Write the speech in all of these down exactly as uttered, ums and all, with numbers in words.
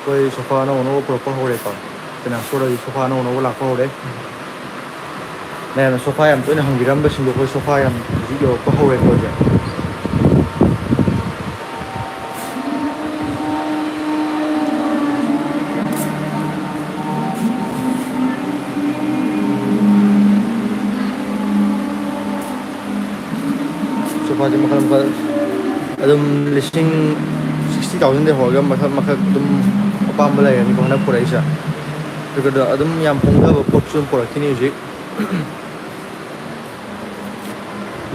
ꯑꯩꯈꯣꯏ ꯁꯣꯐꯥ ꯑꯅꯧ ꯑꯅꯧꯕ ꯄꯨꯔꯛꯄ ꯍꯧꯔꯦꯀꯣ꯫ ꯄꯦꯅꯥꯁꯇꯣꯔꯗꯒꯤ ꯁꯣꯐꯥ ꯑꯅꯧ ꯑꯅꯧꯕ ꯂꯥꯛꯄ ꯍꯧꯔꯦ꯫ ꯃꯌꯥꯝꯅ ꯁꯣꯐꯥ ꯌꯥꯝ ꯇꯣꯏꯅ ꯍꯪꯕꯤꯔꯝꯕꯁꯤꯡꯗꯣ ꯑꯩꯈꯣꯏ ꯁꯣꯐꯥ ꯌꯥꯝ ꯍꯧꯖꯤꯛ ꯌꯧꯔꯛꯄ ꯍꯧꯔꯦꯀꯣ ꯍꯧꯖꯤꯛ꯫ ꯁꯣꯐꯥꯁꯦ ꯃꯈꯜ ꯃꯈꯜ ꯑꯗꯨꯝ ꯂꯤꯁꯤꯡ sixty thousandꯗꯒꯤ ꯍꯧꯔꯒ ꯃꯊꯛ ꯃꯊꯛ ꯑꯗꯨꯝ ꯑꯄꯥꯝꯕ ꯂꯩꯔꯅꯤꯀꯣ ꯍꯟꯗꯛ ꯄꯨꯔꯛꯏꯁꯦ꯫ ꯑꯗꯨꯒ ꯑꯗꯨꯝ ꯌꯥꯝ ꯍꯣꯡꯊꯕ ꯄꯣꯠꯁꯨ ꯑꯗꯨꯝ ꯄꯨꯔꯛꯈꯤꯅꯤ ꯍꯧꯖꯤꯛ꯫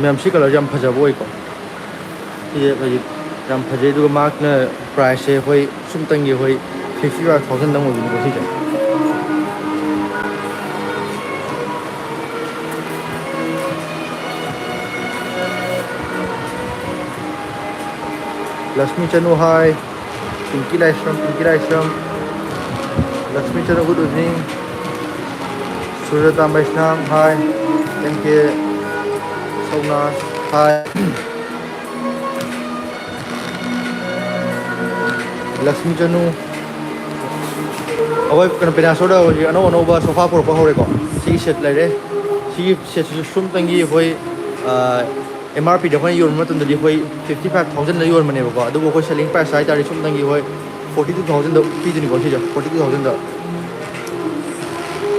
ꯃꯌꯥꯝ ꯁꯤ colourꯁꯦ ꯌꯥꯝ ꯐꯖꯕ ꯑꯣꯏꯀꯣ꯫ ꯁꯤꯁꯦ ꯑꯩꯈꯣꯏꯒꯤ ꯌꯥꯝ ꯐꯖꯩ꯫ ꯑꯗꯨꯒ ꯃꯥꯒꯤꯅ priceꯁꯦ ꯑꯩꯈꯣꯏ ꯁꯨꯝꯇꯪꯒꯤ ꯑꯩꯈꯣꯏ fifty five thousandꯗꯪ ꯑꯣꯏꯕꯅꯤꯀꯣ ꯁꯤꯁꯦ꯫ ꯂꯛꯁꯃꯤ ꯆꯅꯨ ꯍꯥꯏ꯫ ꯄꯤꯡꯀꯤ ꯂꯥꯏꯁ꯭ꯔꯝ, ꯄꯤꯡꯀꯤ ꯂꯥꯏꯁ꯭ꯔꯝ꯫ ꯂꯛꯁꯃꯤ ꯆꯅꯨ, good evening꯫ ꯁꯨꯖꯥꯇꯥ ꯃꯩꯁꯅꯥꯝ ꯍꯥꯏ꯫ ꯑꯦꯝ ꯀꯦ ꯁꯧꯅꯥ ꯍꯥꯏ꯫ ꯂꯛꯁꯃꯤ ꯆꯅꯨ꯫ ꯑꯩꯈꯣꯏ ꯀꯩꯅꯣ ꯄꯦꯅꯥꯁꯣꯔꯗ ꯍꯧꯖꯤꯛ ꯑꯅꯧ ꯑꯅꯧꯕ ꯁꯣꯐꯥ ꯄꯨꯔꯛꯄ ꯍꯧꯔꯦꯀꯣ꯫ ꯁꯤꯒꯤ set ꯂꯩꯔꯦ꯫ ꯁꯤꯒꯤ setꯁꯤꯁꯨ ꯁꯨꯝꯇꯪꯒꯤ ꯑꯩꯈꯣꯏ, ꯑꯥ, M R Pꯗ ꯑꯩꯈꯣꯏꯅ ꯌꯣꯟꯕ ꯃꯇꯝꯗꯗꯤ ꯑꯩꯈꯣꯏ fifty five thousandꯗ ꯌꯣꯟꯕꯅꯦꯕꯀꯣ꯫ ꯑꯗꯨꯕꯨ ꯑꯩꯈꯣꯏ selling price ꯍꯥꯏꯇꯥꯔꯗꯤ ꯁꯨꯝꯇꯪꯒꯤ ꯑꯩꯈꯣꯏ forty two thousandꯗ ꯄꯤꯗꯣꯏꯅꯤꯀꯣ ꯁꯤꯁꯦ, forty two thousandꯗ꯫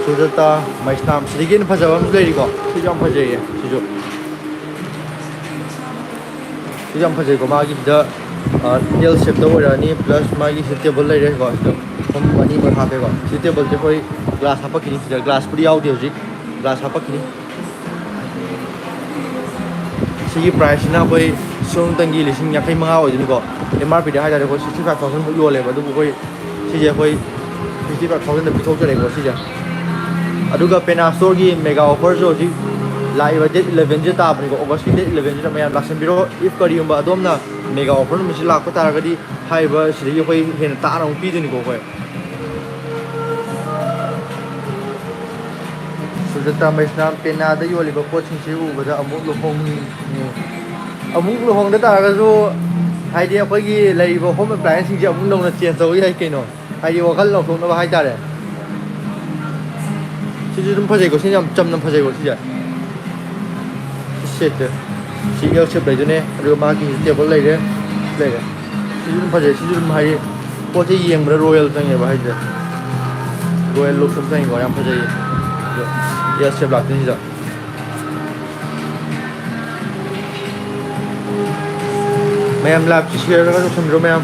ꯁꯨꯖꯥꯇꯥ ꯃꯩꯁꯅꯥꯝ꯫ ꯁꯤꯗꯒꯤ ꯍꯦꯟꯅ ꯐꯖꯕ ꯑꯃꯁꯨ ꯂꯩꯔꯤꯀꯣ꯫ ꯁꯤꯁꯨ ꯌꯥꯝ ꯐꯖꯩꯌꯦ ꯁꯤꯁꯨ꯫ ꯁꯤꯁꯨ ꯌꯥꯝ ꯐꯖꯩꯀꯣ꯫ ꯃꯥꯒꯤꯁꯤꯗ, ꯑ, L shapeꯇ ꯑꯣꯏꯔꯛꯑꯅꯤ, plus ꯃꯥꯒꯤ ꯁꯤ table ꯂꯩꯔꯦꯀꯣ꯫ ꯁꯤꯗ ꯃꯐꯝ ꯑꯅꯤꯃꯛ ꯍꯥꯞꯄꯦꯀꯣ꯫ ꯁꯤ tableꯁꯦ ꯑꯩꯈꯣꯏ glass ꯍꯥꯞꯄꯛꯈꯤꯅꯤ꯫ ꯁꯤꯗ glassꯄꯨꯗꯤ ꯌꯥꯎꯗꯦ ꯍꯧꯖꯤꯛ, glass ꯍꯥꯞꯄꯛꯈꯤꯅꯤ꯫ ꯁꯤꯒꯤ priceꯁꯤꯅ ꯑꯩꯈꯣꯏ ꯁꯣꯝꯇꯪꯒꯤ ꯂꯤꯁꯤꯡ ꯌꯥꯡꯈꯩ ꯃꯉꯥ ꯑꯣꯏꯗꯣꯏꯅꯤꯀꯣ꯫ M R Pꯗ ꯍꯥꯏꯇꯥꯔꯦ ꯑꯩꯈꯣꯏ sixty five thousandꯃꯨꯛ ꯌꯣꯜꯂꯦꯕ, ꯑꯗꯨꯕꯨ ꯑꯩꯈꯣꯏ ꯁꯤꯁꯦ ꯑꯩꯈꯣꯏ fifty five thousandꯗ ꯄꯤꯊꯣꯛꯆꯔꯦꯀꯣ ꯁꯤꯁꯦ꯫ ꯑꯗꯨꯒ ꯄꯦꯅꯥ storeꯒꯤ mega offerꯁꯨ ꯍꯧꯖꯤꯛ ꯂꯥꯛꯏꯕ date elevenꯁꯦ ꯇꯥꯕꯅꯤꯀꯣ, Augustꯀꯤ date elevenꯁꯤꯗ ꯃꯌꯥꯝ ꯂꯥꯛꯁꯟꯕꯤꯔꯣ꯫ If ꯀꯔꯤꯒꯨꯝꯕ ꯑꯗꯣꯝꯅ mega offer ꯅꯨꯃꯤꯠꯁꯤ ꯂꯥꯛꯄ ꯇꯥꯔꯒꯗꯤ ꯍꯥꯏꯔꯤꯕ ꯁꯤꯗꯒꯤ ꯑꯩꯈꯣꯏ ꯍꯦꯟꯅ ꯇꯥꯅ ꯑꯃꯨꯛ ꯄꯤꯗꯣꯏꯅꯤꯀꯣ ꯑꯩꯈꯣꯏ꯫ ꯁꯨꯖꯥꯇꯥ ꯃꯩꯁꯅꯥꯝ, ꯄꯦꯅꯥꯗ ꯌꯣꯜꯂꯤꯕ ꯄꯣꯠꯁꯤꯡꯁꯤ ꯎꯕꯗ ꯑꯃꯨꯛ ꯂꯨꯍꯣꯡꯅꯤꯡꯉꯤ꯫ ꯑꯃꯨꯛ ꯂꯨꯍꯣꯡꯗ ꯇꯥꯔꯒꯁꯨ ꯍꯥꯏꯗꯤ ꯑꯩꯈꯣꯏꯒꯤ ꯂꯩꯔꯤꯕ home applianceꯁꯤꯡꯁꯦ ꯑꯃꯨꯛ ꯅꯧꯅ change ꯇꯧꯕ ꯌꯥꯏ ꯀꯩꯅꯣ, ꯍꯥꯏꯗꯤ ꯋꯥꯈꯜ ꯂꯧꯊꯣꯛꯅꯕ ꯍꯥꯏꯇꯥꯔꯦ꯫ ꯁꯤꯁꯨ ꯑꯗꯨꯝ ꯐꯖꯩꯀꯣ, ꯁꯤꯁꯨ ꯌꯥꯝ ꯆꯝꯅ ꯐꯖꯩꯀꯣ ꯁꯤꯁꯦ꯫ ꯁꯤ ꯁꯦꯠꯁꯦ꯫ ꯁꯤ L shape ꯂꯩꯗꯣꯏꯅꯦ, ꯑꯗꯨꯒ ꯃꯥꯒꯤ ꯇꯦꯕꯜ ꯂꯩꯔꯦ꯫ ꯂꯩꯔꯦ꯫ ꯁꯤꯁꯨ ꯑꯗꯨꯝ ꯐꯖꯩ, ꯁꯤꯁꯨ ꯑꯗꯨꯝ ꯍꯥꯏꯗꯤ ꯄꯣꯠꯁꯦ ꯌꯦꯡꯕꯗ royal ꯆꯪꯉꯦꯕ ꯍꯥꯏꯁꯦ꯫ Royal look ꯁꯨꯝ ꯆꯪꯉꯤꯀꯣ, ꯌꯥꯝ ꯐꯖꯩꯌꯦ꯫ ꯑꯗꯣ L shape ꯂꯥꯛꯇꯣꯏꯅꯤ ꯁꯤꯗ꯫ ꯃꯌꯥꯝ liveꯁꯤ share ꯈꯔ ꯇꯧꯁꯟꯕꯤꯔꯣ ꯃꯌꯥꯝ꯫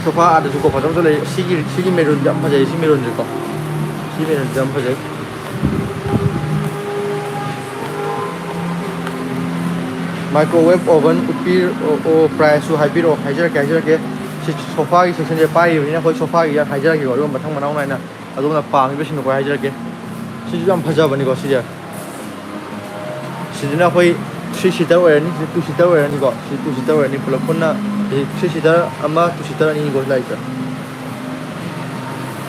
Sofa ꯑꯥꯗꯁꯨꯀꯣ ꯐꯖ ꯐꯖ ꯂꯩ꯫ ꯁꯤꯒꯤ, ꯁꯤꯒꯤ maroonꯁꯦ ꯌꯥꯝ ꯐꯖꯩ, ꯁꯤ maroonꯁꯦꯀꯣ꯫ ꯁꯤ maroonꯁꯦ ꯌꯥꯝ ꯐꯖꯩ꯫ Microwave oven ꯎꯠꯄꯤꯔꯛꯑꯣ, priceꯁꯨ ꯍꯥꯏꯕꯤꯔꯛꯑꯣ, ꯍꯥꯏꯖꯔꯛꯀꯦ, ꯍꯥꯏꯖꯔꯛꯀꯦ꯫ ꯁꯤ sofaꯒꯤ sectionꯁꯦ ꯄꯥꯏꯔꯤꯕꯅꯤꯅ ꯑꯩꯈꯣꯏ sofaꯒꯤ ꯌꯥꯝ ꯍꯥꯏꯖꯔꯛꯀꯦꯀꯣ, ꯑꯗꯨꯒ ꯃꯊꯪ ꯃꯅꯥꯎ ꯅꯥꯏꯅ ꯑꯗꯣꯝꯅ ꯄꯥꯝꯃꯤꯕꯁꯤꯡꯗꯣ ꯑꯩꯈꯣꯏ ꯍꯥꯏꯖꯔꯛꯀꯦ꯫ ꯁꯤꯁꯨ ꯌꯥꯝ ꯐꯖꯕꯅꯤꯀꯣ ꯁꯤꯁꯦ꯫ ꯁꯤꯁꯤꯅ ꯑꯩꯈꯣꯏ three seater ꯑꯣꯏꯔꯅꯤ, ꯁꯤꯗ two seater ꯑꯣꯏꯔꯅꯤꯀꯣ꯫ ꯁꯤ two seater ꯑꯣꯏꯔꯅꯤ꯫ ꯄꯨꯂꯞ ꯄꯨꯟꯅ ꯁꯤ three seater ꯑꯃ, two seater ꯑꯅꯤꯀꯣ ꯁꯤ ꯂꯥꯛꯏꯁꯦ꯫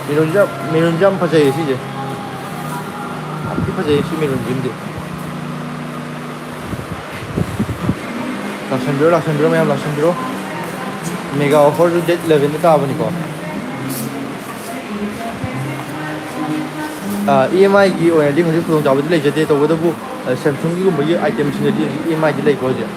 Maroonꯁꯦ ꯌꯥꯝ, maroonꯁꯦ ꯌꯥꯝ ꯐꯖꯩꯌꯦ ꯁꯤꯁꯦ꯫ ꯌꯥꯝ ꯊꯤ ꯐꯖꯩꯌꯦ ꯁꯤ maroonꯁꯤꯃꯗꯤ꯫ ꯂꯥꯛꯁꯟꯕꯤꯔꯣ, ꯂꯥꯛꯁꯟꯕꯤꯔꯣ ꯃꯌꯥꯝ, ꯂꯥꯛꯁꯟꯕꯤꯔꯣ꯫ Mega offerꯁꯨ date elevenꯗ ꯇꯥꯕꯅꯤꯀꯣ꯫ ꯑꯥ, EMIꯒꯤ ꯑꯣꯏꯅꯗꯤ ꯍꯧꯖꯤꯛ ꯈꯨꯗꯣꯡꯆꯥꯕꯗꯤ ꯂꯩꯖꯗꯦ, ꯇꯧꯕꯇꯕꯨ, ꯑ, Samsungꯒꯤꯒꯨꯝꯕꯒꯤ itemꯁꯤꯡꯗꯗꯤ ꯍꯧꯖꯤꯛ EMIꯗꯤ ꯂꯩꯀꯣ ꯍꯧꯖꯤꯛ꯫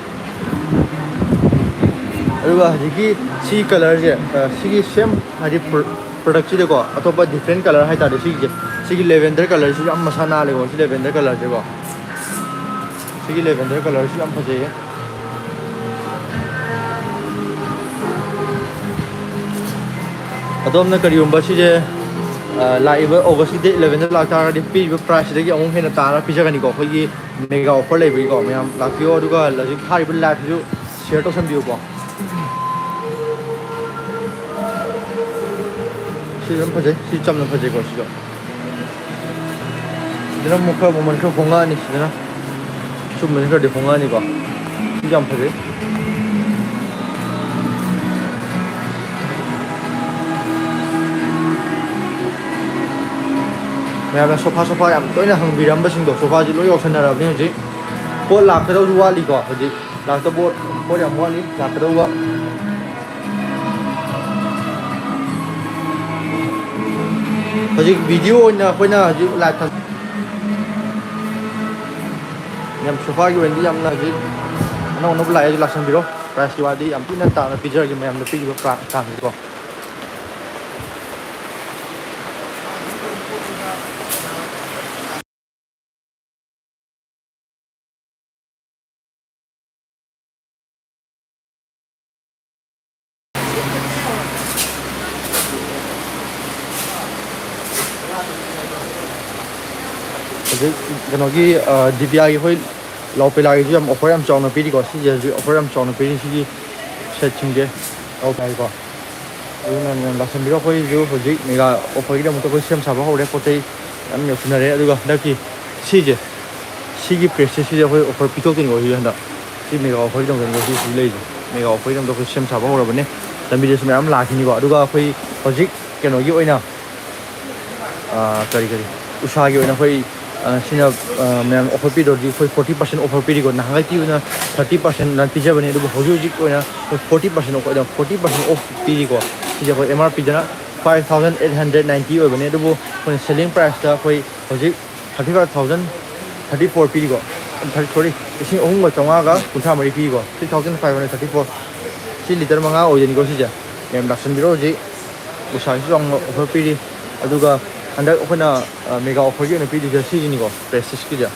ꯑꯗꯨꯒ ꯍꯧꯖꯤꯛꯀꯤ ꯁꯤ colourꯁꯦ, ꯑ, ꯁꯤꯒꯤ same ꯍꯥꯏꯗꯤ pro-, productꯁꯤꯗꯀꯣ ꯑꯇꯣꯞꯄ different colour ꯍꯥꯏꯇꯥꯔꯦ ꯁꯤꯒꯤꯁꯦ꯫ ꯁꯤꯒꯤ lavender colourꯁꯤꯁꯨ ꯌꯥꯝ ꯃꯁꯥ ꯅꯥꯜꯂꯦꯀꯣ, ꯁꯤ lavender colourꯁꯦꯀꯣ꯫ ꯁꯤꯒꯤ lavender colourꯁꯤ ꯌꯥꯝ ꯐꯖꯩꯌꯦ꯫ ꯑꯗꯣꯝꯅ ꯀꯔꯤꯒꯨꯝꯕ ꯁꯤꯁꯦ, ꯑ, ꯂꯥꯛꯏꯕ Augustꯀꯤ date elevenꯗ ꯂꯥꯛꯇꯥꯔꯒꯗꯤ ꯄꯤꯔꯤꯕ priceꯁꯤꯗꯒꯤ ꯑꯃꯨꯛ ꯍꯦꯟꯅ ꯇꯥꯔꯒ ꯄꯤꯖꯒꯅꯤꯀꯣ꯫ ꯑꯩꯈꯣꯏꯒꯤ mega offer ꯂꯩꯕꯒꯤꯀꯣ꯫ ꯃꯌꯥꯝ ꯂꯥꯛꯄꯤꯌꯣ, ꯑꯗꯨꯒ ꯍꯧꯖꯤꯛ ꯊꯥꯔꯤꯕ liveꯁꯤꯁꯨ share ꯇꯧꯁꯟꯕꯤꯌꯨꯀꯣ꯫ ꯁꯤ ꯑꯗꯨꯝ ꯐꯖꯩ, ꯁꯤ ꯆꯝꯅ ꯐꯖꯩꯀꯣ ꯁꯤꯁꯨ꯫ ꯁꯤꯗꯅ ꯑꯃꯨꯛ ꯈꯔ ꯃꯃꯜ ꯈꯔ ꯍꯣꯡꯉꯛꯑꯅꯤ ꯁꯤꯗꯅ꯫ ꯁꯨꯝꯕꯁꯤ ꯈꯔꯗꯤ ꯍꯣꯡꯉꯛꯑꯅꯤꯀꯣ꯫ ꯁꯤ ꯌꯥꯝ ꯐꯖꯩ꯫ ꯃꯌꯥꯝꯅ sofa, sofa ꯌꯥꯝ ꯇꯣꯏꯅ ꯍꯪꯕꯤꯔꯝꯕꯁꯤꯡꯗꯣ, sofaꯁꯤ ꯂꯣꯏ ꯌꯧꯁꯟꯅꯔꯕꯅꯤ ꯍꯧꯖꯤꯛ꯫ ꯄꯣꯠ ꯂꯥꯛꯀꯗꯕꯁꯨ ꯋꯥꯠꯂꯤꯀꯣ ꯍꯧꯖꯤꯛ꯫ ꯂꯥꯛꯇꯕ ꯄꯣꯠ, ꯄꯣꯠ ꯌꯥꯝ ꯋꯥꯠꯂꯤ ꯂꯥꯛꯀꯗꯧꯕ꯫ ꯍꯧꯖꯤꯛ ꯚꯤꯗꯤꯑꯣ ꯑꯣꯏꯅ ꯑꯩꯈꯣꯏꯅ ꯍꯧꯖꯤꯛ ꯂꯥꯏꯚ ꯊꯝ-, ꯌꯥꯝ ꯁꯣꯐꯥꯒꯤ ꯑꯣꯏꯅꯗꯤ ꯌꯥꯝꯅ ꯍꯧꯖꯤꯛ ꯑꯅꯧ ꯑꯅꯧꯕ ꯂꯥꯛꯑꯦ, ꯑꯗꯨ ꯂꯥꯛꯁꯟꯕꯤꯔꯣ꯫ ꯄ꯭ꯔꯥꯏꯁꯀꯤ ꯋꯥꯗꯤ ꯌꯥꯝ ꯊꯤꯅ ꯇꯥꯅ ꯄꯤꯖꯔꯒꯦ ꯃꯌꯥꯝꯗ ꯄꯤꯔꯤꯕ ꯄ꯭ꯔꯥ-, ꯆꯥꯡꯁꯤꯀꯣ꯫ ꯍꯧꯖꯤꯛ ꯀꯩꯅꯣꯒꯤ, ꯑ, ꯗꯤꯕꯤꯌꯥꯒꯤ ꯑꯩꯈꯣꯏ ꯂꯥꯎ ꯄꯦꯂꯥꯒꯤꯁꯨ ꯌꯥꯝ ꯑꯣꯐꯔ ꯌꯥꯝ ꯆꯥꯎꯅ ꯄꯤꯔꯤꯀꯣ꯫ ꯁꯤꯁꯦ ꯍꯧꯖꯤꯛ ꯑꯣꯐꯔ ꯌꯥꯝ ꯆꯥꯎꯅ ꯄꯤꯔꯤ ꯁꯤꯒꯤ ꯁꯦꯠꯁꯤꯡꯁꯦ꯫ ꯂꯥꯎ ꯄꯦꯂꯥꯒꯤꯀꯣ꯫ ꯑꯗꯨꯅ ꯃꯌꯥꯝ ꯂꯥꯛꯁꯟꯕꯤꯔꯣ꯫ ꯑꯩꯈꯣꯏꯁꯨ ꯍꯧꯖꯤꯛ ꯃꯦꯒꯥ ꯑꯣꯐꯔꯒꯤꯗꯃꯛꯇ ꯑꯩꯈꯣꯏ ꯁꯦꯝ ꯁꯥꯕ ꯍꯧꯔꯦ꯫ ꯄꯣꯠ ꯆꯩ ꯌꯥꯝ ꯌꯧꯁꯤꯟꯅꯔꯦ꯫ ꯑꯗꯨꯒ ꯍꯟꯗꯛꯀꯤ ꯁꯤꯁꯦ, ꯁꯤꯒꯤ ꯄ꯭ꯔꯦꯁꯁꯦ ꯁꯤꯁꯦ ꯑꯩꯈꯣꯏ ꯑꯣꯐꯔ ꯄꯤꯊꯣꯛꯇꯣꯏꯅꯤꯀꯣ꯫ ꯁꯤꯁꯦ ꯍꯟꯗꯛ ꯁꯤ ꯃꯦꯒꯥ ꯑꯣꯐꯔꯒꯤꯗꯃꯛꯇꯅꯤꯀꯣ ꯁꯤ ꯁꯤ ꯂꯩꯔꯤꯁꯦ꯫ ꯃꯦꯒꯥ ꯑꯣꯐꯔꯒꯤꯗꯃꯛꯇ ꯑꯩꯈꯣꯏ ꯁꯦꯝ ꯁꯥꯕ ꯍꯧꯔꯕꯅꯦ꯫ ꯂꯝꯕꯤꯗꯁꯨ ꯃꯌꯥꯝ ꯂꯥꯛꯈꯤꯅꯤꯀꯣ꯫ ꯑꯗꯨꯒ ꯑꯩꯈꯣꯏ ꯍꯧꯖꯤꯛ ꯀꯩꯅꯣꯒꯤ ꯑꯣꯏꯅ, ꯑꯥ, ꯀꯔꯤ ꯀꯔꯤ, ꯎꯁꯥꯒꯤ ꯑꯣꯏꯅ ꯑꯩꯈꯣꯏ, ꯑꯥ, ꯁꯤꯅ, ꯑꯥ, ꯃꯌꯥꯝ ꯑꯣꯐꯔ ꯄꯤꯗꯧꯔꯗꯤ ꯑꯩꯈꯣꯏ ꯐꯣꯔꯇꯤ ꯄꯥꯔꯁꯦꯟ ꯑꯣꯐꯔ ꯄꯤꯔꯤꯀꯣ꯫ ꯅꯍꯥꯟꯈꯩ ꯄꯤꯕꯅ ꯊꯥꯔꯇꯤ ꯄꯥꯔꯁꯦꯟ ꯄꯤꯖꯕꯅꯦ, ꯑꯗꯨꯕꯨ ꯍꯧꯖꯤꯛ ꯍꯧꯖꯤꯛ ꯑꯣꯏꯅ ꯑꯩꯈꯣꯏ forty percent off, forty percent off ꯄꯤꯔꯤꯀꯣ꯫ ꯁꯤꯁꯦ ꯑꯩꯈꯣꯏ ꯑꯦꯝ ꯑꯥꯔ ꯄꯤꯗꯅ five thousand eight hundred ninety ꯑꯣꯏꯕꯅꯦ, ꯑꯗꯨꯕꯨ ꯑꯩꯈꯣꯏꯅ ꯁꯦꯂꯤꯡ ꯄ꯭ꯔꯥꯏꯁꯇ ꯑꯩꯈꯣꯏ ꯍꯧꯖꯤꯛ thirty five thousand thirty four ꯄꯤꯔꯤꯀꯣ꯫ ꯊꯥꯔꯇꯤ, ꯁꯣꯔꯤ, ꯂꯤꯁꯤꯡ ꯑꯍꯨꯝꯒ ꯆꯥꯝꯃꯉꯥꯒ ꯀꯨꯟꯊ꯭ꯔꯥ ꯃꯔꯤ ꯄꯤꯀꯣ꯫ Three thousand five hundred thirty four. ꯁꯤ ꯂꯤꯇꯔ ꯃꯉꯥ ꯑꯣꯏꯗꯣꯏꯅꯤꯀꯣ ꯁꯤꯁꯦ꯫ ꯃꯌꯥꯝ ꯂꯥꯛꯁꯟꯕꯤꯔꯣ ꯍꯧꯖꯤꯛ꯫ ꯎꯁꯥꯒꯤꯁꯨ ꯆꯥꯎꯅ ꯑꯣꯐꯔ ꯄꯤꯔꯤ꯫ ꯑꯗꯨꯒ ꯍꯟꯗꯛ ꯑꯩꯈꯣꯏꯅ, ꯑ, ꯃꯦꯒꯥ ꯑꯣꯐꯔꯒꯤ ꯑꯣꯏꯅ ꯄꯤꯔꯤꯁꯦ ꯁꯤꯁꯤꯅꯤꯀꯣ, ꯄ꯭ꯔꯦꯁꯇꯤꯖꯀꯤꯁꯦ꯫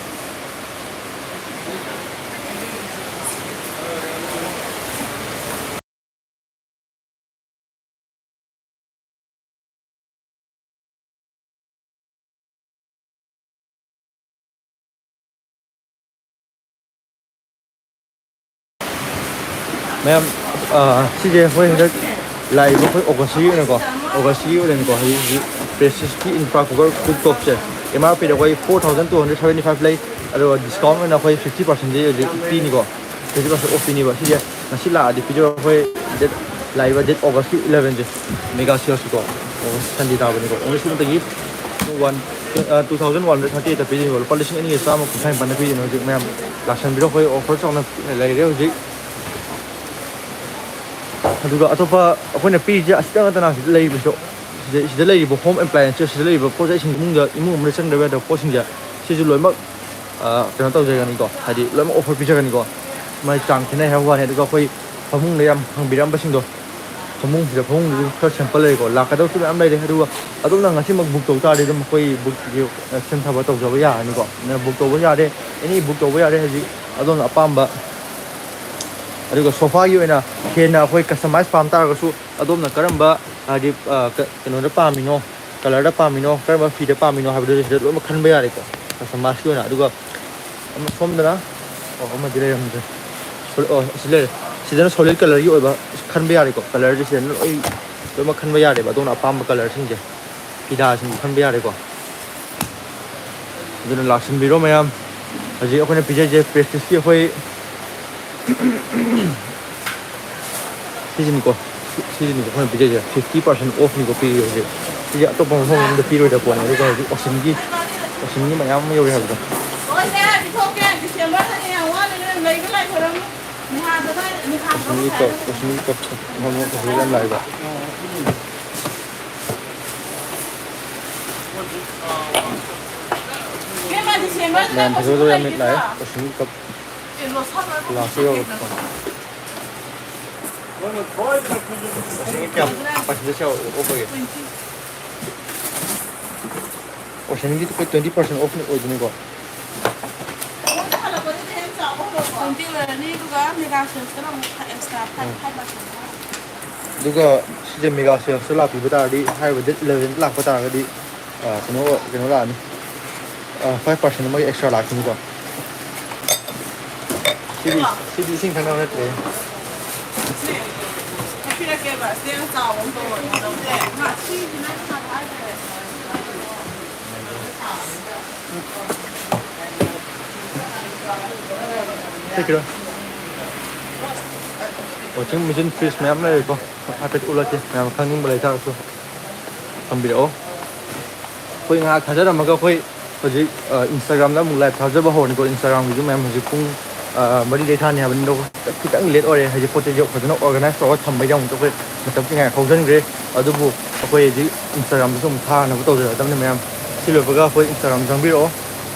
ꯃꯌꯥꯝ, ꯑ, ꯁꯤꯁꯦ ꯑꯩꯈꯣꯏ ꯍꯟꯗꯛ ꯂꯥꯛꯏꯕ ꯑꯩꯈꯣꯏ ꯑꯣꯒꯁꯀꯤ ꯑꯣꯏꯅꯀꯣ, ꯑꯣꯒꯁꯀꯤ ꯑꯣꯏꯅꯀꯣ, ꯍꯧꯖꯤꯛ ꯍꯧꯖꯤꯛ ꯄ꯭ꯔꯦꯁꯇꯤꯖꯀꯤ ꯏꯟꯐ꯭ꯔꯥ ꯀꯨꯀꯔ ꯀꯨꯛ ꯇꯣꯞꯁꯦ ꯑꯦꯝ ꯑꯥꯔ ꯄꯤꯗ ꯑꯩꯈꯣꯏ four thousand two hundred seventy five ꯂꯩ, ꯑꯗꯨꯒ ꯗꯤꯁꯀꯥꯎꯟ ꯑꯣꯏꯅ ꯑꯩꯈꯣꯏ ꯐꯤꯐꯇꯤ ꯄꯥꯔꯁꯦꯟꯇꯦꯖ ꯍꯧꯖꯤꯛ ꯄꯤꯅꯤꯀꯣ, ꯐꯤꯐꯇꯤ ꯄꯥꯔꯁꯦꯟ ꯑꯣꯐ ꯄꯤꯅꯤꯕ꯫ ꯁꯤꯁꯦ ꯉꯁꯤ ꯂꯥꯛꯑꯗꯤ ꯄꯤꯖꯔꯣ꯫ ꯑꯩꯈꯣꯏ ꯗꯦꯠ, ꯂꯥꯛꯏꯕ ꯗꯦꯠ ꯑꯣꯒꯁꯀꯤ ꯏꯂꯚꯦꯟꯁꯦ ꯃꯦꯒꯥ ꯁꯦꯜꯁꯀꯤꯀꯣ, ꯑꯣꯒꯁ ꯁꯟꯗꯦ ꯇꯥꯕꯅꯤꯀꯣ, ꯑꯣꯡꯂꯤ ꯁꯤꯗ two thousand one hundred thirty ꯑꯩꯠꯇ ꯄꯤꯗꯣꯏꯅꯤꯀꯣ꯫ ꯂꯨꯄꯥ ꯂꯤꯁꯤꯡ ꯑꯅꯤꯒ ꯆꯥꯝꯃ ꯀꯨꯟꯊ꯭ꯔꯥ ꯅꯤꯄꯥꯟꯗ ꯄꯤꯗꯣꯏꯅꯤ꯫ ꯍꯧꯖꯤꯛ ꯃꯌꯥꯝ ꯂꯥꯛꯁꯟꯕꯤꯔꯣ꯫ ꯑꯩꯈꯣꯏ ꯑꯣꯐꯔ ꯆꯥꯎꯅ ꯂꯩꯔꯦ ꯍꯧꯖꯤꯛ꯫ ꯑꯗꯨꯒ ꯑꯇꯣꯞꯄ ꯑꯩꯈꯣꯏꯅ ꯄꯤꯔꯤꯁꯦ ꯑꯁꯤꯗ ꯉꯥꯛꯇꯅ ꯍꯧꯖꯤꯛ ꯂꯩꯔꯤꯕꯁꯨ꯫ ꯁꯤꯗ, ꯁꯤꯗ ꯂꯩꯔꯤꯕ home appliances, ꯁꯤꯗ ꯂꯩꯔꯤꯕ ꯄꯣꯠ ꯆꯩꯁꯤꯡ, ꯏꯃꯨꯡꯗ, ꯏꯃꯨꯡ ꯑꯃꯗ ꯆꯪꯗꯕ ꯌꯥꯗꯕ ꯄꯣꯠꯁꯤꯡꯁꯦ, ꯁꯤꯁꯨ ꯂꯣꯏꯅꯃꯛ, ꯑ, ꯀꯩꯅꯣ ꯇꯧꯖꯒꯅꯤꯀꯣ, ꯍꯥꯏꯗꯤ ꯂꯣꯏꯅꯃꯛ offer ꯄꯤꯖꯒꯅꯤꯀꯣ꯫ ꯃꯥꯏ ꯆꯥꯡ ꯈꯦꯠꯅꯩ ꯍꯥꯏꯕ ꯋꯥꯅꯤ꯫ ꯑꯗꯨꯒ ꯑꯩꯈꯣꯏ ꯐꯃꯨꯡꯗ ꯌꯥꯝ ꯍꯪꯕꯤꯔꯝꯕꯁꯤꯡꯗꯣ, ꯐꯃꯨꯡꯁꯤꯗ, ꯐꯃꯨꯡꯗꯁꯨ ꯈꯔ sample ꯂꯩꯀꯣ, ꯂꯥꯛꯀꯗꯕꯁꯨ ꯃꯌꯥꯝ ꯂꯩꯔꯦ꯫ ꯑꯗꯨꯒ ꯑꯗꯣꯝꯅ ꯉꯁꯤꯃꯛ book ꯇꯧ ꯇꯥꯔꯗꯤ ꯑꯗꯨꯝ ꯑꯩꯈꯣꯏ bookꯀꯤ, ꯑ, ꯁꯦꯝ ꯁꯥꯕ ꯇꯧꯖꯕ ꯌꯥꯔꯅꯤꯀꯣ꯫ ꯑꯗꯨꯅ book ꯇꯧꯕ ꯌꯥꯔꯦ, any book ꯇꯧꯕ ꯌꯥꯔꯦ ꯍꯧꯖꯤꯛ ꯑꯗꯣꯝꯅ ꯑꯄꯥꯝꯕ꯫ ꯑꯗꯨꯒ sofaꯒꯤ ꯑꯣꯏꯅ ꯍꯦꯟꯅ ꯑꯩꯈꯣꯏ customize ꯄꯥꯝ ꯇꯥꯔꯒꯁꯨ, ꯑꯗꯣꯝꯅ ꯀꯔꯝꯕ, ꯍꯥꯏꯗꯤ, ꯑ, ꯀ-, ꯀꯩꯅꯣꯗ ꯄꯥꯝꯃꯤꯅꯣ, colourꯗ ꯄꯥꯝꯃꯤꯅꯣ, ꯀꯔꯝꯕ ꯐꯤꯗ ꯄꯥꯝꯃꯤꯅꯣ ꯍꯥꯏꯕꯗꯨ ꯁꯤꯗ ꯂꯣꯏꯅꯃꯛ ꯈꯟꯕ ꯌꯥꯔꯦꯀꯣ, customizeꯀꯤ ꯑꯣꯏꯅ꯫ ꯑꯗꯨꯒ ꯑꯃ ꯁꯣꯝꯗꯅ, ꯑꯣ, ꯑꯃꯗꯤ ꯂꯩꯔꯝꯗ꯭ꯔꯦ꯫ ꯁꯣ-, ꯑꯣ, ꯑꯁꯤ ꯂꯩꯔꯦ꯫ ꯁꯤꯗꯅ solid colourꯒꯤ ꯑꯣꯏꯕ ꯈꯟꯕ ꯌꯥꯔꯦꯀꯣ, colourꯁꯦ ꯁꯤꯗꯅ ꯂꯣꯏ, ꯂꯣꯏꯅꯃꯛ ꯈꯟꯕ ꯌꯥꯔꯦꯕ, ꯑꯗꯣꯝꯅ ꯑꯄꯥꯝꯕ colourꯁꯤꯡꯁꯦ, ꯐꯤꯗꯥꯁꯤꯡꯁꯨ ꯈꯟꯕ ꯌꯥꯔꯦꯀꯣ꯫ ꯑꯗꯨꯅ ꯂꯥꯛꯁꯤꯟꯕꯤꯔꯣ ꯃꯌꯥꯝ꯫ ꯍꯧꯖꯤꯛ ꯑꯩꯈꯣꯏꯅ ꯄꯤꯖꯔꯤꯁꯦ Prestige ꯑꯩꯈꯣꯏ ꯁꯤꯁꯤꯅꯤꯀꯣ, ꯁꯤꯁꯤꯅꯤꯀꯣ ꯑꯩꯈꯣꯏꯅ ꯄꯤꯖꯔꯤꯁꯦ, fifty percent offꯅꯤꯀꯣ ꯄꯤꯔꯤꯁꯦ ꯍꯧꯖꯤꯛ꯫ ꯁꯤꯁꯦ ꯑꯇꯣꯞꯄ ꯃꯐꯝ ꯑꯃꯗ ꯄꯤꯔꯣꯏꯗꯕ ꯄꯣꯠꯅꯦ꯫ ꯑꯗꯨꯒ ꯍꯧꯖꯤꯛ Oceanꯒꯤ, Oceanꯒꯤ ꯃꯌꯥꯝ ꯑꯃ ꯌꯧꯔꯤ ꯍꯥꯏꯕꯗꯣ꯫ ꯍꯣꯏꯅꯦ, ꯄꯤꯊꯣꯛꯀꯦ, Decemberꯗꯅꯦ ꯌꯥꯝ ꯋꯥꯠꯂꯤꯉꯩ ꯂꯩꯕ ꯂꯥꯏ ꯈꯣꯏꯔꯝꯃꯨ꯫ ꯅꯤꯍꯥꯗ ꯑꯗꯥꯏ, ꯅꯤꯍꯥꯗ Oceanꯒꯤ cup, Oceanꯒꯤ cup ꯐꯖꯕ ꯌꯥꯝ ꯂꯥꯛꯑꯦꯕ꯫ ꯏꯕꯦꯝꯃ, Decemberꯁꯤꯗ ꯃꯌꯥꯝ ꯐꯖꯕ ꯀꯩꯁꯨ ꯌꯥꯝ ꯂꯥꯛꯑꯦ꯫ ꯂꯩꯈꯤꯗ꯭ꯔꯣ? Oceanꯒꯤ cup ꯑꯦ, ꯂꯣꯁꯟ ꯑꯣꯏꯔꯁꯨ glassꯁꯨ ꯌꯧꯔꯛꯄ꯫ Oceanꯒꯤ ꯀꯌꯥꯝ percentage ꯀꯌꯥ off ꯑꯣꯏꯒꯦ? Oceanꯒꯤ ꯑꯩꯈꯣꯏ twenty percent off ꯑꯣꯏꯗꯣꯏꯅꯤꯀꯣ꯫ Twenty ꯑꯣꯏꯔꯅꯤ, ꯑꯗꯨꯒ mega salesꯇꯅ ꯑꯃꯨꯛ extra five, five percent꯫ ꯑꯗꯨꯒ ꯁꯤꯁꯦ mega salesꯇ ꯂꯥꯛꯄꯤꯕ ꯇꯥꯔꯗꯤ, ꯍꯥꯏꯔꯤꯕ date elevenꯗ ꯂꯥꯛꯄ ꯇꯥꯔꯒꯗꯤ, ꯑ, ꯀꯩꯅꯣ, ꯀꯩꯅꯣ ꯂꯥꯛꯑꯅꯤ꯫ ꯑ, five percent ꯑꯃꯒꯤ extra ꯂꯥꯛꯈꯤꯅꯤꯀꯣ꯫ ꯁꯤꯗꯤ, ꯁꯤꯗꯤ ꯏꯁꯤꯡ ꯊꯛꯅꯕ ꯅꯠꯇ꯭ꯔꯦ꯫ ꯄꯤꯔꯛꯀꯦꯕ, ꯆꯦꯡ ꯆꯥꯎꯕ ꯑꯃ ꯇꯧꯔꯣ꯫ ꯁꯤ ꯀꯩꯅꯣ? Washing machine, fridge ꯃꯌꯥꯝ ꯂꯩꯔꯦꯀꯣ꯫ ꯍꯥꯏꯐꯦꯠ ꯎꯠꯂꯛꯀꯦ, ꯃꯌꯥꯝ ꯈꯪꯅꯤꯡꯕ ꯂꯩꯇꯥꯔꯁꯨ ꯍꯪꯕꯤꯔꯛꯑꯣ꯫ ꯑꯩꯈꯣꯏ ꯉꯥꯏꯍꯥꯛ ꯊꯥꯖꯔꯝꯃꯒ ꯑꯩꯈꯣꯏ ꯍꯧꯖꯤꯛ, ꯑ, Instagramꯗ ꯑꯃꯨꯛ live ꯊꯥꯖꯕ ꯍꯧꯔꯅꯤꯀꯣ꯫ Instagramꯒꯤꯁꯨ ꯃꯌꯥꯝ ꯍꯧꯖꯤꯛ ꯄꯨꯡ ꯃꯔꯤꯗꯩ ꯊꯥꯅꯤ ꯍꯥꯏꯕꯅꯤꯅ ꯈꯤꯇꯪ ꯂꯦꯠ ꯑꯣꯏꯔꯦ꯫ ꯍꯥꯏꯗꯤ ꯄꯣꯠ ꯆꯩꯁꯦ ꯐꯖꯅ ꯑꯣꯔꯒꯅꯥꯏꯁ ꯇꯧꯔꯒ ꯊꯝꯕꯩꯗꯃꯛꯇ ꯑꯩꯈꯣꯏ ꯃꯇꯝ ꯈꯤꯇꯪ ꯍꯧꯖꯤꯟꯈ꯭ꯔꯦ꯫ ꯑꯗꯨꯕꯨ ꯑꯩꯈꯣꯏ ꯍꯧꯖꯤꯛ Instagram-ꯗꯁꯨ ꯑꯃꯨꯛ ꯊꯥꯅꯕ ꯇꯧꯖꯔꯛꯑꯗꯕꯅꯤ ꯃꯌꯥꯝ꯫ ꯁꯤ ꯂꯣꯏꯕꯒ ꯑꯩꯈꯣꯏ Instagram ꯆꯪꯕꯤꯔꯛꯑꯣ꯫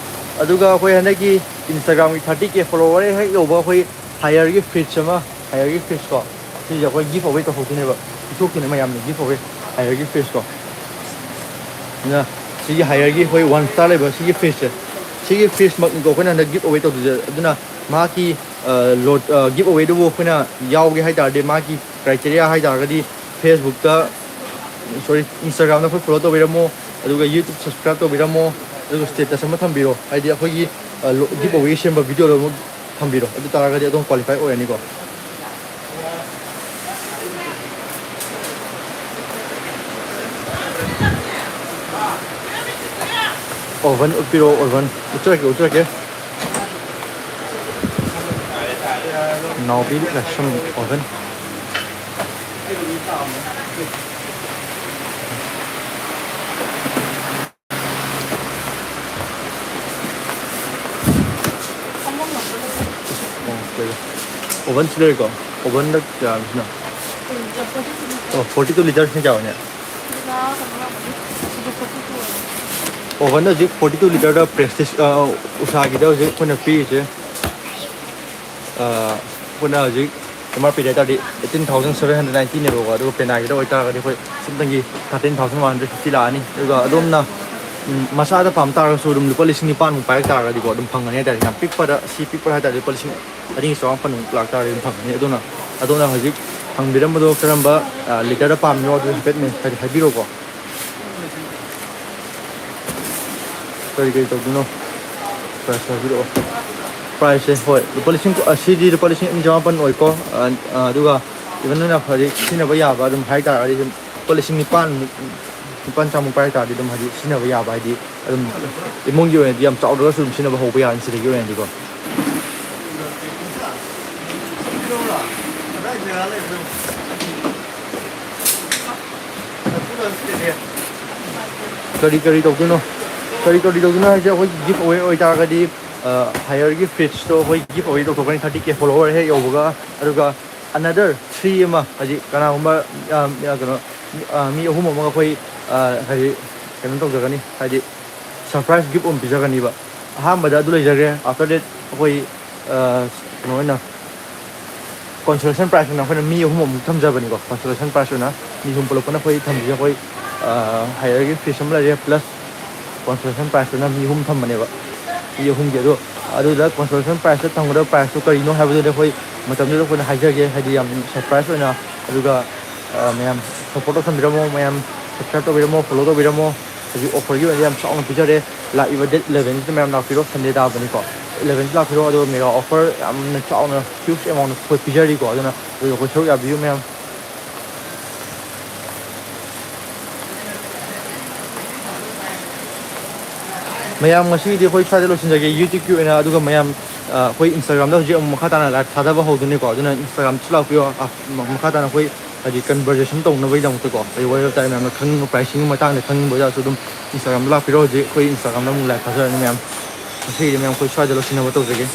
ꯑꯗꯨꯒ ꯑꯩꯈꯣꯏ ꯍꯟꯗꯛꯀꯤ Instagram-ꯒꯤ thirty K follower ꯍꯦꯛ ꯌꯧꯕ ꯑꯩꯈꯣꯏ Haier-ꯒꯤ fridge ꯑꯃ, Haier-ꯒꯤ fridge ꯀꯣ, ꯁꯤꯁꯦ ꯑꯩꯈꯣꯏ give away ꯇꯧꯊꯣꯛꯇꯣꯏꯅꯦꯕ꯫ ꯄꯤꯊꯣꯛꯇꯣꯏꯅꯦ ꯃꯌꯥꯝꯅ give away, Haier-ꯒꯤ fridge ꯀꯣ꯫ ꯑꯗꯨꯅ ꯁꯤꯒꯤ Haier-ꯒꯤ ꯑꯩꯈꯣꯏ one star ꯂꯩꯕ ꯁꯤꯒꯤ fridge-ꯁꯦ, ꯁꯤꯒꯤ fridge-ꯃꯛꯅꯤꯀꯣ ꯑꯩꯈꯣꯏꯅ ꯍꯟꯗꯛ give away ꯇꯧꯗꯣꯏꯁꯦ꯫ ꯑꯗꯨꯅ ꯃꯍꯥꯛꯀꯤ, ꯑ, ꯂꯣꯠ-, ꯑ, give away-ꯗꯨꯕꯨ ꯑꯩꯈꯣꯏꯅ ꯌꯥꯎꯒꯦ ꯍꯥꯏ ꯇꯥꯔꯗꯤ, ꯃꯥꯒꯤ criteria ꯍꯥꯏ ꯇꯥꯔꯒꯗꯤ, Facebook-ꯇ, sorry, Instagram-ꯗ ꯑꯩꯈꯣꯏ follow ꯇꯧꯕꯤꯔꯝꯃꯣ, ꯑꯗꯨꯒ YouTube subscribe ꯇꯧꯕꯤꯔꯝꯃꯣ, ꯑꯗꯨꯒ status ꯑꯃ ꯊꯝꯕꯤꯔꯣ꯫ ꯍꯥꯏꯗꯤ ꯑꯩꯈꯣꯏꯒꯤ, ꯑ, ꯂꯣ-, give away ꯁꯦꯝꯕ video-ꯗꯣ ꯑꯃꯨꯛ ꯊꯝꯕꯤꯔꯣ꯫ ꯑꯗꯨ ꯇꯥꯔꯒꯗꯤ ꯑꯗꯨꯝ qualify ꯑꯣꯏꯔꯅꯤꯀꯣ꯫ Oven ꯎꯠꯄꯤꯔꯣ, oven꯫ ꯎꯠꯆꯔꯛꯀꯦ, ꯎꯠꯆꯔꯛꯀꯦ꯫ ꯅꯥꯎꯕꯤ ꯂꯥꯏꯁ꯭ꯔꯝ oven꯫ ꯑꯣ, ꯂꯩꯔꯦ꯫ Oven ꯁꯤ ꯂꯩꯔꯦꯀꯣ? Oven-ꯗ ꯀꯌꯥꯅꯣ ꯁꯤꯅ? ꯑꯣ, forty two litre ꯁꯤꯅ ꯀꯌꯥ ꯑꯣꯏꯅꯤ? Oven-ꯗ ꯍꯧꯖꯤꯛ forty two litre-ꯗ Prestige, ꯑ, Usha-ꯒꯤꯗ ꯍꯧꯖꯤꯛ ꯑꯩꯈꯣꯏꯅ ꯄꯤꯔꯤꯁꯦ, ꯑ, ꯑꯩꯈꯣꯏꯅ ꯍꯧꯖꯤꯛ M R P ꯍꯥꯏ ꯇꯥꯔꯗꯤ eighteen thousand seven hundred ninety-ꯅꯦꯕꯀꯣ, ꯑꯗꯨꯒ Penney-ꯒꯤꯗ ꯑꯣꯏꯇꯥꯔꯒꯗꯤ ꯑꯩꯈꯣꯏ ꯁꯨꯞꯅꯒꯤ thirteen thousand one hundred fifty ꯂꯥꯛꯑꯅꯤ꯫ ꯑꯗꯨꯒ ꯑꯗꯣꯝꯅ, ꯎꯝ, ꯃꯆꯥꯗ ꯄꯥꯝ ꯇꯥꯔꯒꯁꯨ ꯑꯗꯨꯝ ꯂꯨꯄꯥ ꯂꯤꯁꯤꯡ ꯅꯤꯄꯥꯟꯃꯨꯛ ꯄꯥꯏꯔꯛ ꯇꯥꯔꯒꯗꯤꯀꯣ, ꯑꯗꯨꯝ ꯐꯪꯒꯅꯤ ꯍꯥꯏ ꯇꯥꯔꯦ꯫ ꯌꯥꯝ ꯄꯤꯛꯄꯗ, ꯁꯤ ꯄꯤꯛꯄ ꯍꯥꯏ ꯇꯥꯔꯗꯤ ꯂꯨꯄꯥ ꯂꯤꯁꯤꯡ ꯑꯅꯤꯒ ꯆꯥꯝꯃꯥꯄꯟꯃꯨꯛ ꯂꯥꯛ ꯇꯥꯔꯗꯤ ꯑꯗꯨꯝ ꯐꯪꯒꯅꯤ꯫ ꯑꯗꯨꯅ ꯑꯗꯣꯝꯅ ꯍꯧꯖꯤꯛ ꯍꯪꯕꯤꯔꯝꯕꯗꯣ ꯀꯔꯝꯕ, ꯑ, litre-ꯗ ꯄꯥꯝꯃꯤꯅꯣ ꯑꯗꯨ ꯍꯥꯏꯐꯦꯠ ꯃꯦ-, ꯍꯥꯏꯗꯤ ꯍꯥꯏꯕꯤꯔꯛꯑꯣꯀꯣ꯫ ꯀꯔꯤ ꯀꯔꯤ ꯇꯧꯗꯣꯏꯅꯣ? Price ꯍꯥꯏꯕꯤꯔꯛꯑꯣ꯫ Price-ꯁꯦ, ꯍꯣꯏ, ꯂꯨꯄꯥ ꯂꯤꯁꯤꯡ, ꯑ, ꯁꯤꯗꯤ ꯂꯨꯄꯥ ꯂꯤꯁꯤꯡ ꯑꯅꯤ ꯆꯥꯝꯃꯥꯄꯟ ꯑꯣꯏꯀꯣ꯫ ꯑ, ꯑ, ꯑꯗꯨꯒ even ꯅꯣꯏꯅ ꯍꯧꯖꯤꯛ ꯁꯤꯖꯤꯟꯅꯕ ꯌꯥꯕ ꯑꯗꯨꯝ ꯍꯥꯏ ꯇꯥꯔꯒꯗꯤ ꯑꯗꯨꯝ ꯂꯨꯄꯥ ꯂꯤꯁꯤꯡ ꯅꯤꯄꯥꯟꯃꯨꯛ, ꯅꯤꯄꯥꯟ ꯆꯥꯝꯃꯨꯛ ꯄꯥꯏ ꯇꯥꯔꯗꯤ ꯑꯗꯨꯝ ꯍꯥꯏꯗꯤ ꯁꯤꯖꯤꯟꯅꯕ ꯌꯥꯕ, ꯍꯥꯏꯗꯤ ꯑꯗꯨꯝ ꯏꯃꯨꯡꯒꯤ ꯑꯣꯏꯅꯗꯤ ꯌꯥꯝ ꯆꯥꯎꯗ꯭ꯔꯒꯁꯨ ꯑꯗꯨꯝ ꯁꯤꯖꯤꯟꯅꯕ ꯍꯧꯕ ꯌꯥꯔꯅꯤ ꯁꯤꯗꯒꯤ ꯑꯣꯏꯅꯗꯤꯀꯣ꯫ ꯀꯔꯤ ꯀꯔꯤ ꯇꯧꯗꯣꯏꯅꯣ? ꯀꯔꯤ ꯀꯔꯤ ꯇꯧꯗꯣꯏꯅꯣ ꯍꯥꯏꯁꯦ, ꯑꯩꯈꯣꯏꯒꯤ give away ꯑꯣꯏꯇꯥꯔꯒꯗꯤ ꯍꯥꯏꯌꯔꯒꯤ ꯐ꯭ꯔꯤꯖꯇꯣ ꯑꯩꯈꯣꯏ ꯒꯤꯐ ꯑꯋꯦ ꯇꯧꯊꯣꯛꯀꯅꯤ, ꯊꯥꯔꯇꯤ ꯀꯦ ꯐꯣꯂꯣꯋꯔ ꯍꯦꯛ ꯌꯧꯕꯒ꯫ ꯑꯗꯨꯒ ꯑꯅꯗꯔ ꯊ꯭ꯔꯤ ꯑꯃ, ꯍꯥꯏꯗꯤ ꯀꯅꯥꯒꯨꯝꯕ, ꯑ, ꯑ, ꯀꯩꯅꯣ, ꯃꯤ, ꯑ, ꯃꯤ ꯑꯍꯨꯝ ꯑꯃꯒ ꯑꯩꯈꯣꯏ, ꯑ, ꯍꯥꯏꯗꯤ ꯀꯩꯅꯣ ꯇꯧꯖꯒꯅꯤ, ꯍꯥꯏꯗꯤ ꯁꯔꯄ꯭ꯔꯥꯏꯁ ꯒꯤꯐ ꯑꯃ ꯄꯤꯖꯒꯅꯤꯕ꯫ ꯑꯍꯥꯟꯕꯗ ꯑꯗꯨ ꯂꯩꯖꯈ꯭ꯔꯦ꯫ After that ꯑꯩꯈꯣꯏ, ꯑ, ꯀꯩꯅꯣ ꯑꯣꯏꯅ ꯀꯣꯟꯁꯣꯂꯦꯁꯟ ꯄ꯭ꯔꯥꯏꯖ ꯑꯣꯏꯅ ꯑꯩꯈꯣꯏꯅ ꯃꯤ ꯑꯍꯨꯝ ꯑꯃꯨꯛ ꯊꯝꯖꯕꯅꯤꯀꯣ꯫ ꯀꯣꯟꯁꯣꯂꯦꯁꯟ ꯄ꯭ꯔꯥꯏꯖ ꯑꯣꯏꯅ ꯃꯤ ꯑꯍꯨꯝ ꯄꯨꯂꯞ ꯄꯨꯟꯅ ꯑꯩꯈꯣꯏ ꯊꯝꯕꯤꯁꯦ ꯑꯩꯈꯣꯏ, ꯑ, ꯍꯥꯏꯌꯔꯒꯤ ꯐ꯭ꯔꯤꯖ ꯑꯃ ꯂꯩꯔꯦ, ꯄ꯭ꯂꯁ ꯀꯣꯟꯁꯣꯂꯦꯁꯟ ꯄ꯭ꯔꯥꯏꯖ ꯑꯣꯏꯅ ꯃꯤ ꯑꯍꯨꯝ ꯊꯝꯕꯅꯦꯕ꯫ ꯃꯤ ꯑꯍꯨꯝꯒꯤ ꯑꯗꯣ, ꯑꯗꯨꯗ ꯀꯣꯟꯁꯣꯂꯦꯁꯟ ꯄ꯭ꯔꯥꯏꯖꯇ ꯊꯝꯒꯗꯕ ꯄ꯭ꯔꯥꯏꯖꯇꯣ ꯀꯔꯤꯅꯣ ꯍꯥꯏꯕꯗꯨꯗꯤ ꯑꯩꯈꯣꯏ ꯃꯇꯝꯗꯨꯗ ꯑꯩꯈꯣꯏꯅ ꯍꯥꯏꯖꯒꯦ, ꯍꯥꯏꯗꯤ ꯌꯥꯝ ꯁꯔꯄ꯭ꯔꯥꯏꯖ ꯑꯣꯏꯅ꯫ ꯑꯗꯨꯒ, ꯑ, ꯃꯌꯥꯝ ꯁꯞꯄꯣꯔꯠ ꯇꯧꯁꯟꯕꯤꯔꯝꯃꯣ, ꯃꯌꯥꯝ ꯁꯕꯁꯀ꯭ꯔꯥꯏꯕ ꯇꯧꯕꯤꯔꯝꯃꯣ, ꯐꯣꯂꯣ ꯇꯧꯕꯤꯔꯝꯃꯣ꯫ ꯍꯧꯖꯤꯛ ꯑꯣꯐꯔꯒꯤ ꯑꯣꯏꯅꯗꯤ ꯌꯥꯝ ꯆꯥꯎꯅ ꯄꯤꯖꯔꯦ꯫ ꯂꯥꯛꯏꯕ ꯗꯦꯠ ꯏꯂꯚꯦꯟꯁꯤꯗ ꯃꯌꯥꯝ ꯂꯥꯛꯄꯤꯔꯣ, ꯁꯟꯗꯦ ꯇꯥꯕꯅꯤꯀꯣ꯫ ꯏꯂꯚꯦꯟꯁꯤ ꯂꯥꯛꯄꯤꯔꯣ, ꯑꯗꯨꯒ ꯃꯦꯒꯥ ꯑꯣꯐꯔ ꯌꯥꯝꯅ ꯆꯥꯎꯅ ꯍ꯭ꯌꯨꯖ ꯑꯦꯃꯥꯎꯟ ꯑꯩꯈꯣꯏ ꯄꯤꯖꯔꯤꯀꯣ꯫ ꯑꯗꯨꯅ ꯑꯗꯨꯗ ꯑꯩꯈꯣꯏ ꯁꯔꯨꯛ ꯌꯥꯕꯤꯌꯨ ꯃꯌꯥꯝ꯫ ꯃꯌꯥꯝ, ꯉꯁꯤꯒꯤꯗꯤ ꯑꯩꯈꯣꯏ ꯁ꯭ꯋꯥꯏꯗ ꯂꯣꯏꯁꯤꯟꯖꯒꯦ꯫ YouTube-ꯀꯤ ꯑꯣꯏꯅ꯫ ꯑꯗꯨꯒ ꯃꯌꯥꯝ, ꯑ, ꯑꯩꯈꯣꯏ Instagram-ꯗ ꯍꯧꯖꯤꯛ ꯑꯃꯨꯛ ꯃꯈꯥ ꯇꯥꯅ ꯂꯥꯏꯚ ꯊꯥꯗꯕ ꯍꯧꯗꯣꯏꯅꯤꯀꯣ꯫ ꯑꯗꯨꯅ Instagram-ꯗꯁꯨ ꯂꯥꯛꯄꯤꯌꯣ꯫ ꯑ, ꯃ-, ꯃꯈꯥ ꯇꯥꯅ ꯑꯩꯈꯣꯏ, ꯍꯥꯏꯗꯤ, ꯀꯟꯚꯔꯖꯦꯁꯟ ꯇꯧꯅꯕꯒꯤꯗꯃꯛꯇꯀꯣ, ꯍꯥꯏꯗꯤ, ꯋꯥꯔꯤ ꯋꯥꯇꯥꯏ ꯃꯌꯥꯝꯅ ꯈꯪꯅꯤꯡꯕ, ꯄ꯭ꯔꯥꯏꯁꯤꯡꯒꯤ ꯃꯇꯥꯡꯗ ꯈꯪꯅꯤꯡꯕ ꯑꯣꯏꯇꯥꯔꯁꯨ ꯑꯗꯨꯝ Instagram-ꯗ ꯂꯥꯛꯄꯤꯔꯣ꯫ ꯍꯧꯖꯤꯛ ꯑꯩꯈꯣꯏ Instagram-ꯗ ꯑꯃꯨꯛ ꯂꯥꯏꯚ ꯊꯥꯖꯔꯅꯤ ꯃꯌꯥꯝ꯫ ꯉꯁꯤꯒꯤꯗꯤ ꯃꯌꯥꯝ ꯑꯩꯈꯣꯏ ꯁ꯭ꯋꯥꯏꯗ ꯂꯣꯏꯁꯤꯟꯅꯕ ꯇꯧꯖꯒꯦ꯫